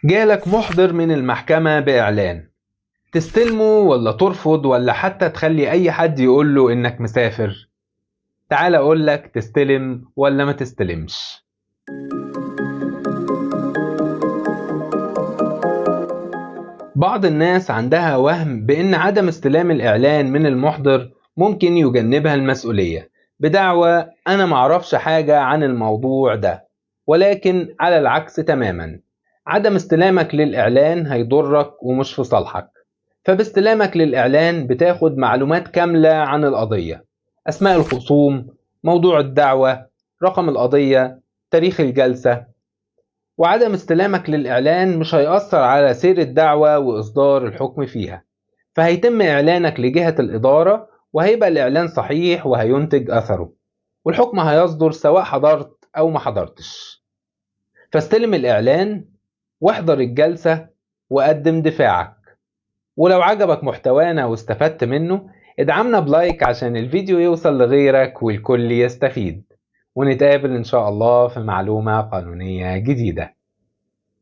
جالك محضر من المحكمة بإعلان، تستلمه ولا ترفض ولا حتى تخلي أي حد يقوله إنك مسافر؟ تعال أقولك تستلم ولا ما تستلمش. بعض الناس عندها وهم بإن عدم استلام الإعلان من المحضر ممكن يجنبها المسؤولية بدعوى أنا معرفش حاجة عن الموضوع ده، ولكن على العكس تماما، عدم استلامك للإعلان هيضرك ومش في صالحك. فباستلامك للإعلان بتاخد معلومات كاملة عن القضية، أسماء الخصوم، موضوع الدعوة، رقم القضية، تاريخ الجلسة. وعدم استلامك للإعلان مش هيأثر على سير الدعوة وإصدار الحكم فيها، فهيتم إعلانك لجهة الإدارة وهيبقى الإعلان صحيح وهينتج أثره، والحكم هيصدر سواء حضرت أو ما حضرتش. فاستلم الإعلان واحضر الجلسة وقدم دفاعك. ولو عجبك محتوانا واستفدت منه ادعمنا بلايك عشان الفيديو يوصل لغيرك والكل يستفيد. ونتقابل إن شاء الله في معلومة قانونية جديدة.